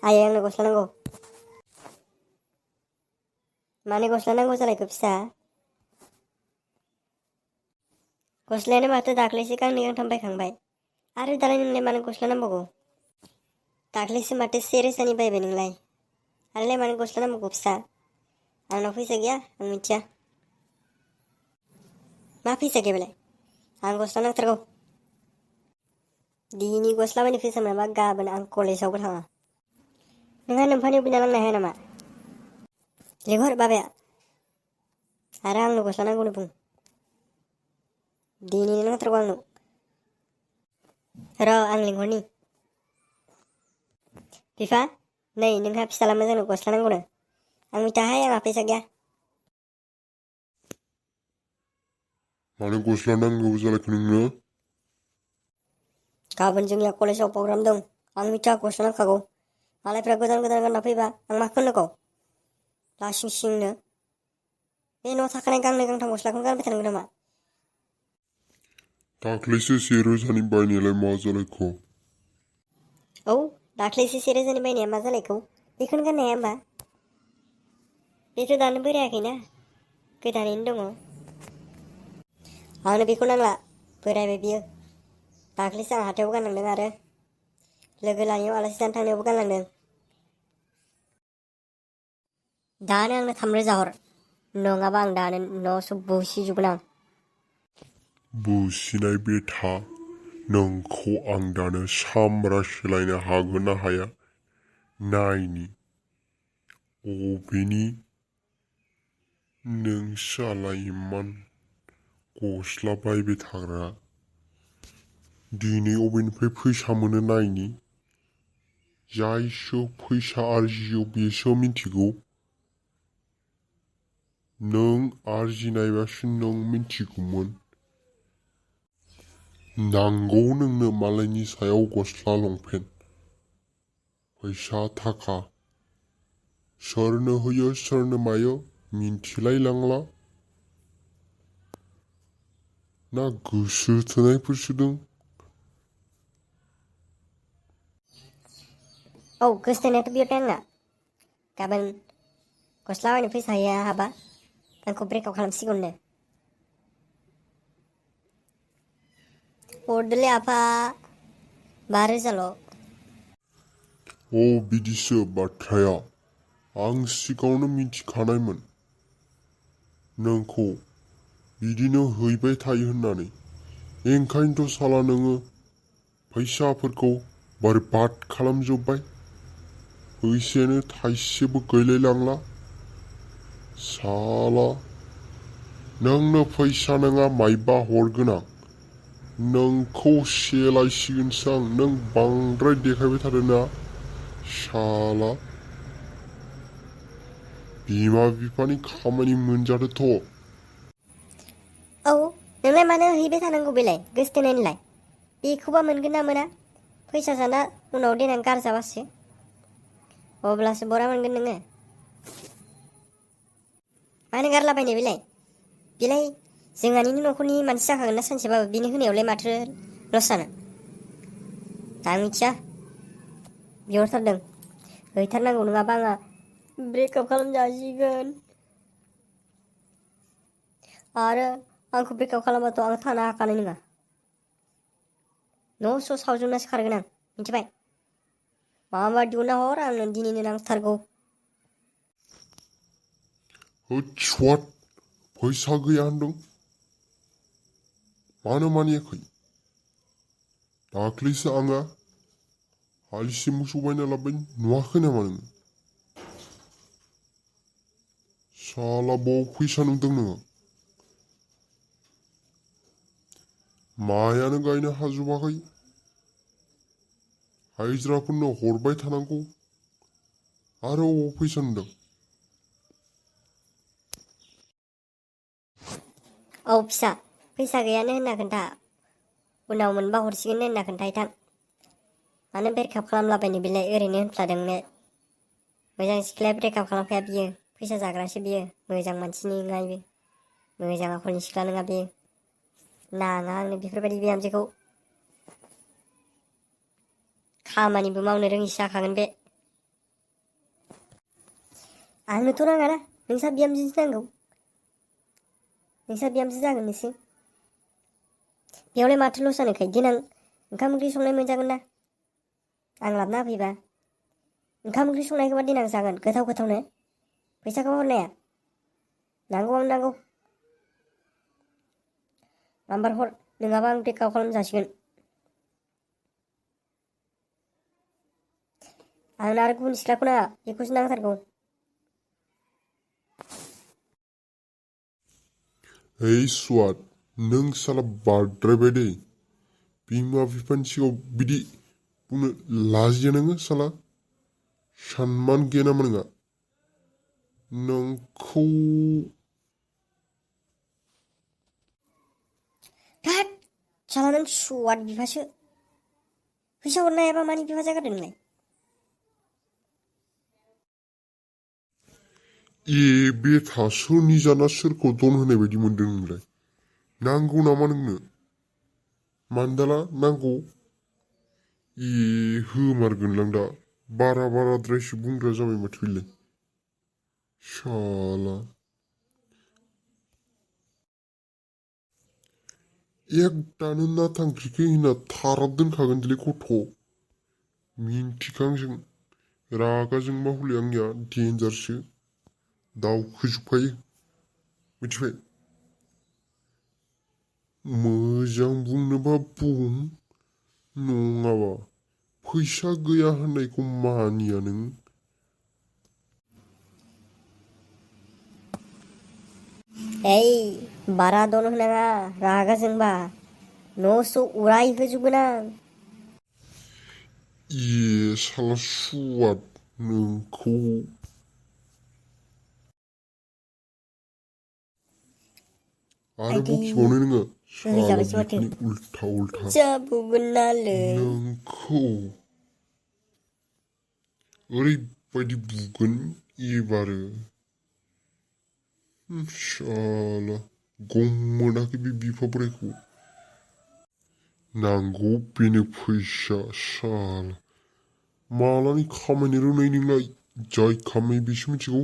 आयै आंनो गस्ला नांगौ। मानो गस्ला नांगौ जालायखो फिसा? गस्लायानो माथो दाख्लैसो गांनै गांथाम बायखांबाय आरो दालाय नोंलाय मानो गस्ला नांबावगौ? दाख्लैसो माथो 1 रोजानि बायबाय नोंलाय आरोलाय मानो गस्ला नांबावगौ फिसा? आंनाव फैसा गैया आं मिथिया। मा फैसा गैयाबालाय? आं गस्ला नांथारगौ। दिनै गस्ला बायनो फैसा मोनाबा गाबोन आं कलेजावबो थाङा। नोंहा नोम्फानियाव बिना लांनो हाया नामा? लिंहर बाबाया आरो आंनो गस्ला नांगौनो बुं। दिनैनो नांथारगौ आंनो। र' आं लिंहरनि। बिफा नै नोंहा फिसाला मोजांनो गस्ला नांगौनो। आं मिथियाहाय आंहा फैसा गैया। मानो गस्ला नांगौ जालायखो नोंनो? गाबोन जोंनिया कलेजाव प्रग्राम दं। आं मिथिया गस्ला नांखागौ। मालायफ्रा गोदान गोदान गानना फैबा आं मा खालामनांगौ? लासिं सिंनो बे न'आव थाखानाय गांनै गांथाम गस्लाखौनो गानबाय थानांगौ नामा? दाख्लैसो 1 रोजानि बायनायालाय मा जालायखो? औ दाख्लैसो 1 रोजानि बायनाया मा जालायखौ? बेखौनो गाननो हाया होमबा? बेथ' दानो बोरायाखैना गोदानैनो दङ। आंनो बेखौ नांला बोरायबाय बियो। दाख्लैसो आं हाथायाव गानलांदों आरो लोगो लानियाव आलासि जानो थांनायावबो गानलांदों। दानो आंनो 3 रोजा हर नङाबा आं दानो न'आवसो बुसिजोबगोन आं। बुसिनाय बेथा नोंखौ आं दानो सामब्रा सोलायनो हागोन ना हाया नायनि। अबेनि नोंसालाय इमान गस्ला बायबाय थाग्रा दिनै अबेनिफ्राय फैसा मोनो नायनि। जायसो फैसा आरजियो बेसो मिथिगौ। नों आरजिनायबासो नों मिथिगौमोन। नांगौ नोंनो मालायनि सायाव गस्ला लंपेन्ट फैसा थाखा सोरनो होयो सोरनो मायो मिन्थिलाय लांला। ना गोसो थोनायफोरसो दं? औ गोसोथोनायाथ' बिहरदों आंना। गाबोन गस्ला बायनो फैसा हैया हाबा आंखौ ब्रेकआप खालामसिगौनो। हरदोलै आफा 5 रोजाल'। औ बिदिसो बाथ्राया। आं सिगाङावनो मिथिखानायमोन नोंखौ बिदिनो हैबाय थायो होननानै। ओंखायनोथ' साला नोङो फैसाफोरखौ बरबाद खालामजोब्बाय। फैसायानो थाइसेबो गैलायलांला। साला नोंनो फैसा नङा मायबा हरगोन आं। नोंखौ सेलायसिगोनसो आं। नों बांद्राय देखायबाय थादोंना साला। बिमा बिफानि खामानि मोनजादोथ'। औ नोंलाय मानो हैबाय थानांगौ बेलाय गोसथोनायनिलाय? बेखौबा मोनगोन ना मोना? फैसा जाना उनाव देनां गारजाबासो अब्लासो बरा मोनगोन नोङो। मानो गारलाबायनो बेलाय जोंहानिनो न'खरनि मानसि जाखागोन ना सानसेबाबो। बिनो होनायावलाय माथो लस जानो? आं मिथिया बिहरथारदों हैथारनांगौ नङाबा आंहा ब्रेकआप खालामजासिगोन। आरो आंखौ ब्रेकआप खालामबाथ' आं थानो हाखानाय नङा। न' स' सावजोबनासो खारगोन आं मिथिबाय। माबा दिहुनना हर आंनो दिनैनो नांथारगौ। होद फैसा गैया होनदों मानो मानियाखै? दाख्लैसो आङो हालिसे मोसौ बायना लाबोबाय नुवाखै नामा नोङो? साला बाव फैसा नुदों नोङो? मायानो गायनो हाजोबाखै। हाजिराफोरनो हरबाय थानांगौ आरो अबाव फैसा नुदों? औ फिसा फैसा गैयानो होनना खोन्था। उनाव मोनबा हरसिगोन होनना खोन्थाहैथां। मानो ब्रेकआप खालामलाबायनो बेलाय ओरैनो होनफ्लादोंनो। मोजां सिख्लाया ब्रेकआप खालामखाया बियो। फैसा जाग्रासो बियो। मोजां मानसि नङा बियो। मोजां आखलनि सिख्ला नङा बियो। नाङा आंनो बेफोरबायदि बिहामजोखौ। खामानिबो मावनो रोङिसो जाखागोन बे। आंनोथ' नाङाना नोंसा बिहामजोसो नांगौ। नोंसा बिहामजो जागोन नोंसो। बेयावलाय माथो लस जानोखाय देनां ओंखाम ओंख्रि संनाय मोनजागोन ना आं लाबना होफैबा। ओंखाम ओंख्रि संनायखौबा देनां जागोन गोथाव गोथावनो। फैसाखौ हरनाया नांगौ आंनो नांगौ। नाम्बार हर नङाबा आं ब्रेकआप खालाम जासिगोन। आंनो आरो गुबुन सिख्लाखौ नाङा बेखौसो नांथारगौ। ओइ सुवाद नों साला बारद्रायबाय दै। बिमा बिफानि सिगाङाव बिदि बुंनो लाजिया नोङो साला। सनमान गैया नामा नोंहा? नोंखौ थोद साला नों सुवाद बिफासो। फैसा हरनो हायाबा मानि बिफा जागारदों नोंलाय? बे सोरनि जाना सोरखौ दन होनाय बायदि मोनदों नोंलाय? नांगौ नामा नोंनो? मान्दाला नांगौ? होमारगोनलां दा। बाराद्रायसो बुंग्रा जाबाय माथो बेलाय। शाला एकदानो नाथां ओंख्रिखौ होना थाराब दोनखागोन दिलै गथ'। मिन्थिखांजों रागा जोंबा हले आंनिया देन्जारसो दावखोजोबखायो मिथिबाय। मोजां बुंनोबा बुं नङाबा फैसा गैया होननायखौ मानिया नों। बारा दन होनाङा रागा जोंबा न'स' उरायहोजोबगोन आं। साला सुवाद नोंखौ आरो आइदै बखिबावनो नोङो साला होजाबायसो माथो। बिदिनि उल्था जाबावगोन नालै। नोंखौ ओरैबायदि बुगोन एबारो। शाला गम मोनाखै बे बिफा बोरायखौ। नांगौ बेनो फैसा शाला मालानि खामायनो रोंनाय नोंलाय? जाय खामायो बेसो मिथिगौ।